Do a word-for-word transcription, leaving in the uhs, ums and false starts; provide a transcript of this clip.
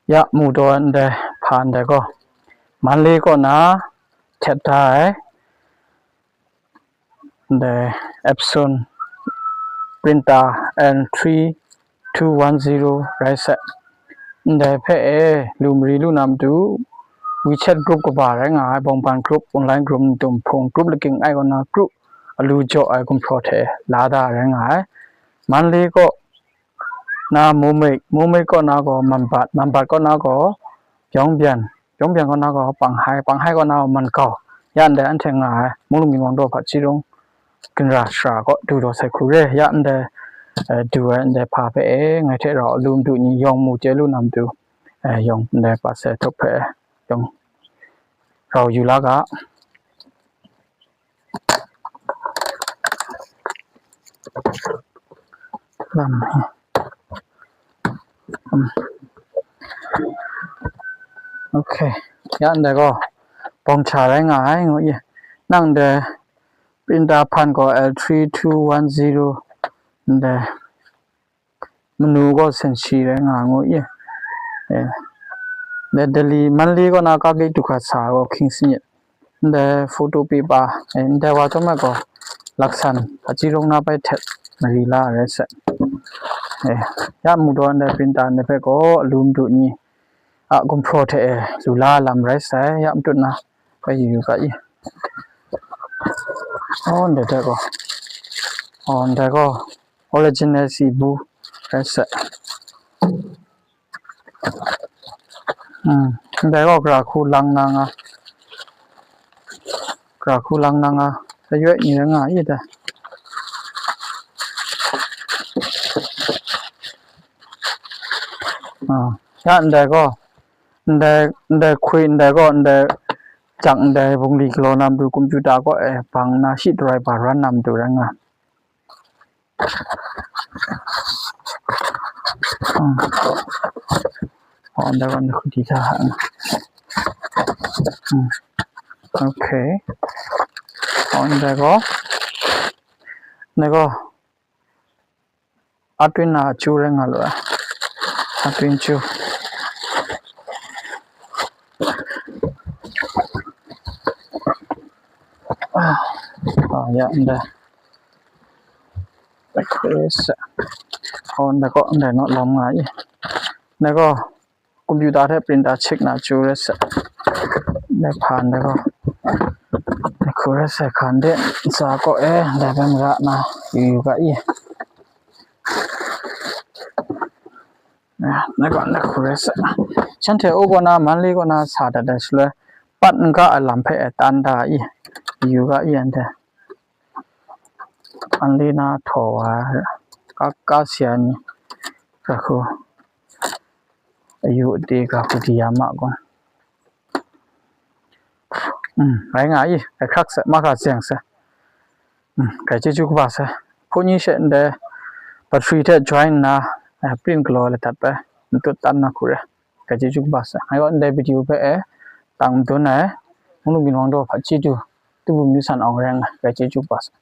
Ya mu taw ndai hpa ndai gaw, Manley kaw na htet da ai, ndai Epson printer L three two one zero rai sai. Ndai hpe e lu mari lu na matu, WeChat group kaba rai nga ai, bawngban group, online group, ntum hpung group, lakying ai kaw na group, alu jaw ai gumhpraw hte la da rai nga ai. Manley kaw na Mumei, Mumei kaw na gaw Manbat, Manbat kaw na gaw Yawngbian, Yawngbian kaw na gaw Panghai, Panghai kaw na gaw Mankau, ya ndai anhte nga ai, Munglu Ginwang daw hpa Chirung ginra shara kaw du daw sai hku re, ya ndai, eh, du ai ndai hpa hpe e, ngai hte rau alu madu ni yawng mu chye lu na matu, eh, yawng ndai pa sai htup hpe yawng rau yu la ga. Lam. Hmm. Okay. Ya ndai gaw bawng cha rai nga ai ngu ye. Nang de printer hpan gaw L three two one zero ndai manu gaw sen shi rai nga ngu ye. Eh. Ndai Delhi, Manley kaw na kagik du hkra sa gaw hkying sanit. Ndai photo paper, eh, ndai wa chyawm ai gaw laksan, achirung na bai htet mari la ai rai sai. Eh, ya mu daw ndai printer ndai hpe gaw alu madu ni a gumhpraw hte e lu la lam rai sai, ya matut na bai yu yu ga i. Oh, ndai hte gaw, oh, ndai gaw original si bu rai sai. Hmm, ndai gaw gara hku lang na nga, gara hku lang na nga, sayoi ni rai nga i da. Ah, ya ndai gaw, ndai, ndai hkui ndai gaw, ndai jak ndai bungli galaw na matu, computer kaw e bang na shi darai ba ran na matu rai nga. Hmm. Oh, ndai gaw ndai hku di da. Hmm. Okay. Oh, ndai gaw, ndai gaw, atwin na chu rai nga lu ai. Atwin chu. Ah, ah, ya, ndai. Like this. Oh, ndai gaw, ndai naw lawm nga i. Ndai gaw, computer hte printer chik na chu rai sai. Ndai hpa ndai gaw, ndai hku rai sai hkan de, ntsa kaw e, ndai bai mara na, yu yu ga i. Ah, ndai gaw, ndai hku rai sai. Shanhte u kaw na, Manley kaw na sa dat ai shaloi, pat n ga ai lam hpe e tan da i, yu ga i, anhte. Anli na htaw wa ka, ka sia ni, ga hku, ayu ade ga hku di ya ma gaw. Hmm, rai nga i, rai hkrak sai, mahkra zeng sai. Hmm, grai chyeju kaba sai. Hpung ni she ndai battery hte join nna, eh, print galaw ai ladat bai, n tut tan na hku re. Grai chyeju kaba sai. Ngai gaw ndai video hpe e tang madun ai, Munglu Ginwang daw hpa chyeju, Tubu Myu San Awng rai nga, grai chyeju kaba sai.